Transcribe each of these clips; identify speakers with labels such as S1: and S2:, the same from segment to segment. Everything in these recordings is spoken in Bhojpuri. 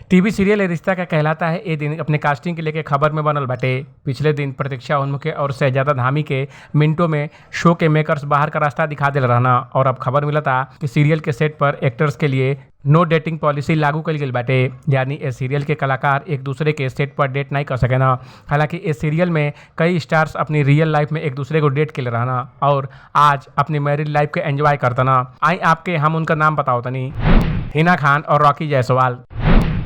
S1: टीवी सीरियल ये रिश्ता क्या कहलाता है ये दिन अपने कास्टिंग के लेके खबर में बनल बाटे। पिछले दिन प्रतीक्षा उन्मुखे और शहजादा धामी के मिनटों में शो के मेकर्स बाहर का रास्ता दिखा दिल रहना और अब खबर मिलता कि सीरियल के सेट पर एक्टर्स के लिए नो डेटिंग पॉलिसी लागू कल गई बाटे, यानी इस सीरियल के कलाकार एक दूसरे के सेट पर डेट नहीं कर सकेना। हालांकि इस सीरियल में कई स्टार्स अपनी रियल लाइफ में एक दूसरे को डेट के लिए रहना और आज अपनी मैरिड लाइफ के एंजॉय करतना। आई आपके हम उनका नाम बताओ तनी। हिना खान और रॉकी जायसवाल।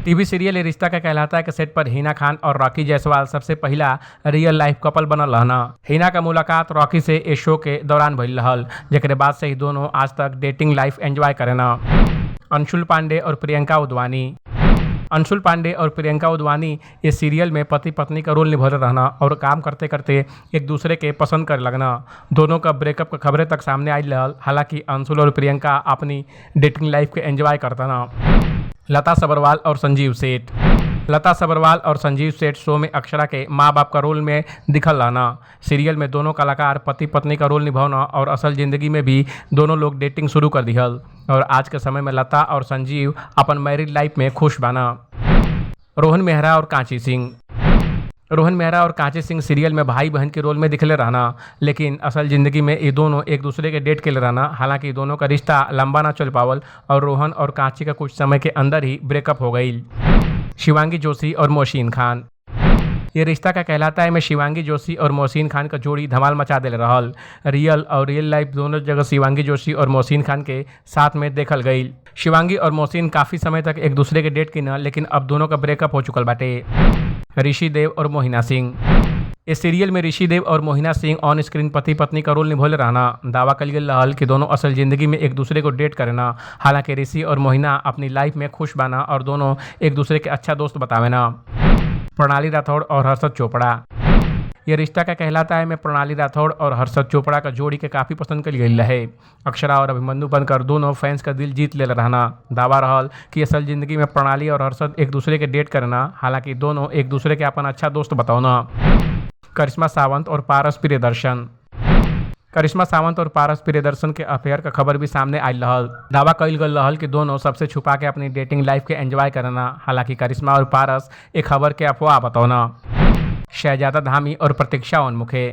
S1: टीवी सीरियल ये रिश्ता का कहलाता है कि सेट पर हिना खान और रॉकी जायसवाल सबसे पहला रियल लाइफ कपल बनल रहना। हिना का मुलाकात रॉकी से इस शो के दौरान भइल रहल, जेकरे बाद से ही दोनों आज तक डेटिंग लाइफ एंजॉय करेना। अंशुल पांडे और प्रियंका उदवानी। अंशुल पांडे और प्रियंका उदवानी इस सीरियल में पति पत्नी का रोल निभा रहना और काम करते करते एक दूसरे के पसंद कर लगना। दोनों का ब्रेकअप का खबरें तक सामने आई रहल। हालांकि अंशुल और प्रियंका अपनी डेटिंग लाइफ के एंजॉय करता ना। लता सबरवाल और संजीव सेठ। लता सबरवाल और संजीव सेठ शो में अक्षरा के माँ बाप का रोल में दिखल रहना। सीरियल में दोनों कलाकार पति पत्नी का रोल निभाना और असल जिंदगी में भी दोनों लोग डेटिंग शुरू कर दिहल और आज के समय में लता और संजीव अपन मैरिड लाइफ में खुश बाना। रोहन मेहरा और कांची सिंह। रोहन मेहरा और कांची सिंह सीरियल में भाई बहन के रोल में दिखले रहना, लेकिन असल ज़िंदगी में ये दोनों एक दूसरे के डेट के लिए रहना। हालांकि दोनों का रिश्ता लंबा ना चल पावल और रोहन और कांची का कुछ समय के अंदर ही ब्रेकअप हो गई। शिवांगी जोशी और मोहसिन खान। ये रिश्ता का कहलाता है में शिवांगी जोशी और मोहसिन खान का जोड़ी धमाल मचा दे रहल। रियल और रियल लाइफ दोनों जगह शिवांगी जोशी और मोहसिन खान के साथ में देखल गई। शिवांगी और मोहसिन काफ़ी समय तक एक दूसरे के डेट की न, लेकिन अब दोनों का ब्रेकअप हो चुकल बाटे। ऋषि देव और मोहिना सिंह। इस सीरियल में ऋषि देव और मोहिना सिंह ऑन स्क्रीन पति पत्नी का रोल निभौले रहना। दावा कल गेल रहल कि दोनों असल जिंदगी में एक दूसरे को डेट करना। हालांकि ऋषि और मोहिना अपनी लाइफ में खुश बाना और दोनों एक दूसरे के अच्छा दोस्त बतावेना। प्रणाली राठौड़ और हर्षद चोपड़ा। ये रिश्ता का कहलाता है में प्रणाली राठौड़ और हर्षद चोपड़ा का जोड़ी के काफ़ी पसंद कल गई रहे। अक्षरा और अभिमन्यु बनकर दोनों फैंस का दिल जीत ले रहना। दावा रहल कि असल जिंदगी में प्रणाली और हर्षद एक दूसरे के डेट करना। हालांकि दोनों एक दूसरे के अपन अच्छा दोस्त बताओना। करिश्मा सावंत और पारस प्रियदर्शन। करिश्मा सावंत और पारस प्रियदर्शन के अफेयर का खबर भी सामने आयल रहल। दावा कइल गल रहल कि दोनों सबसे छुपा के अपनी डेटिंग लाइफ के एंजॉय करना। हालांकि करिश्मा और पारस एक खबर के अफवाह बतौना। शहजादा धामी और प्रतीक्षा उन्मुखे।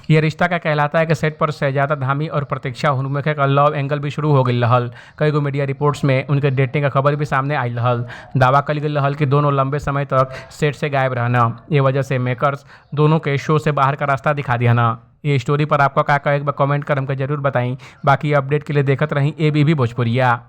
S1: ये रिश्ता का कहलाता है कि सेट पर शहजादा धामी और प्रतीक्षा उन्मुखे का लव एंगल भी शुरू हो गई रहल। कई गो मीडिया रिपोर्ट्स में उनके डेटिंग का खबर भी सामने आई रहल। दावा कल गई रहल कि दोनों लंबे समय तक सेट से गायब रहना। ये वजह से मेकर्स दोनों के शो से बाहर का रास्ता दिखा दिया ना। ये स्टोरी पर आपका का एक बार कमेंट कर हमको जरूर बताई। बाकी अपडेट के लिए देखत रही ABB भोजपुरिया।